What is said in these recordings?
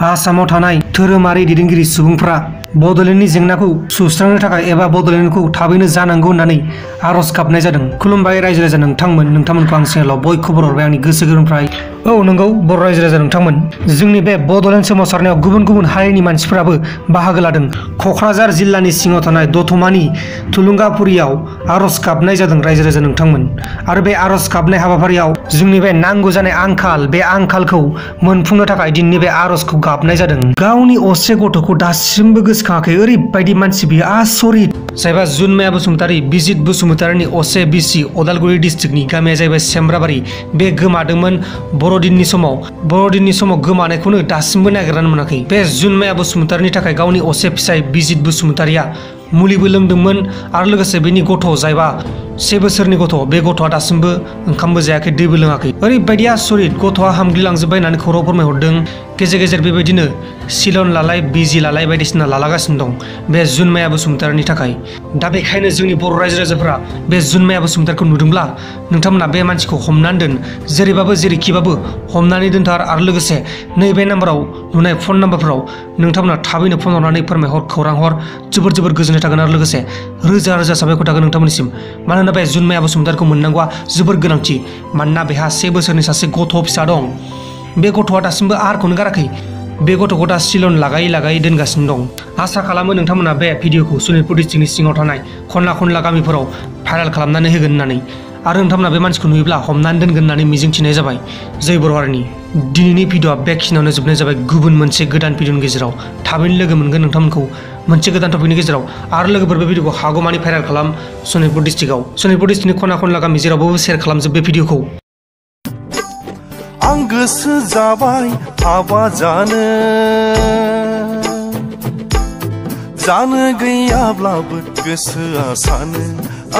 आसामाव थानाय धोरोमारि दैदेनगिरि सुबुंफ्रा बड'लेण्डनि जेंनाखौ सुस्रांनो थाखाय एबा बड'लेण्डखौ थाबैनो जानांगौ होननानै आर'ज गाबनाय जादों। खुलुमबाय रायजो राजा नोंथांमोनखौ आं चेनेलाव बयखौबो हरबाय आंनि गोसो गोरबोनिफ्राय। औ नंगौ बर' रायजो राजा नोंथांमोन, जोंनि बे बड'लेण्ड सोमावसारनायाव गुबुन गुबुन हारिनि मानसिफोराबो बाहागो लादों। क'क्राझार जिल्लानि सिङाव थानाय दतमानि थुलुंगाफुरियाव आर'ज गाबनाय जादों रायजो राजा नोंथांमोन। आरो बे आर'ज गाबनाय हाबाफारियाव जोंनि बे नांगौ जानाय बे आंखालखौ मोनफुंनो थाखाय दिनैनि बे आर'जखौ गाबनाय जादों। गावनि असे गथ'खौ दासिमबो गोसोखाङाखै, ओरैबायदि मानसि बियो आसरित। जायबा जुनमाया बसुमतारी, बिजित बसुमतारीनि असे बिसि, अदालगुरि डिस्ट्रिक्टनि गामिया जाहैबाय सेमब्राबारि। बे गोमादोंमोन बर'दिननि समाव गोमानायखौनो दासिमबो नागिरनानै मोनाखै। बे जुनमाया बसुमतारीनि थाखाय गावनि असे फिसाय बिजित बसुमतारीया मुलिबो लोंदोंमोन आरो लोगोसे बेनि गथ' जायबा 7 बोसोरनि गथ', बे गथ'आ दासिमबो ओंखामबो जायाखै, दैबो लोङाखै। ओरैबायदि आसरित, गथ'आ हामग्लिलांजोब्बाय होननानै खौरां फोरमायहरदों। गेजेर गेजेर बेबायदिनो सिलन लालाय, बिजि लालाय बायदिसिना लालागासिनो दं बे जुनमाया बसुमतारीनि थाखाय। दा बेखायनो जोंनि बर' रायजो राजाफोरा बे जुनमाया बसुमतारीखौ नुदोंब्ला नोंथांमोना बे मानसिखौ हमनानै दोन, जेरैबाबो जेरैखिबाबो हमनानै दोनथार। आरो लोगोसे नैबे नाम्बाराव नुनाय फन नाम्बारफोराव नोंथांमोना थाबैनो फन हरनानै फोरमायहर, खौरां हर, जोबोर गोजोननाय थागोन। आरो लोगोसे रोजा रोजा साबायखर थागोन नोंथांमोननिसिम। मानोना बे जुनमाया बसुमतारीखौ मोननांगौआ जोबोर गोनांथि। मानोना बेहा 7 बोसोरनि सासे गथ' फिसा दं। बे गथ'आ दासिमबो आहारखौनो गाराखै। बे गथ'खौ दा सिलन लागायै दोनगासिनो दं। आसा खालामो नोंथांमोना बे भिडिअखौ सनितपुर डिस्ट्रिक्टनि सिङाव थानाय खनला खनला गामिफोराव भाइरेल खालामनानै होगोन होननानै। आरो नोंथांमोना बे मानसिखौ नुयोब्ला हमनानै दोनगोन होननानै मिजिंथिनाय जाबाय। जय बर' हारिनि दिनैनि भिडिअआ बेखिनियावनो जोबनाय जाबाय। गुबुन मोनसे गोदान भिडिअनि गेजेराव थाबैनो लोगो मोनगोन नोंथांमोनखौ मोनसे गोदान टपिकनि गेजेराव। आरो लोगोफोर बे भिडिअखौ हागौमानि भाइरेल खालाम सनितपुर डिस्ट्रिक्टनि खना खनला गामि जेरावबो शेयार खालामजोब बे भिडिअखौ। आं गोसो जाबाय हाबा जानो गैयाब्लाबो गोसोआ सानो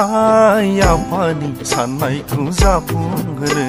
आइ आफानि साननायखौ जाफुंहोनो।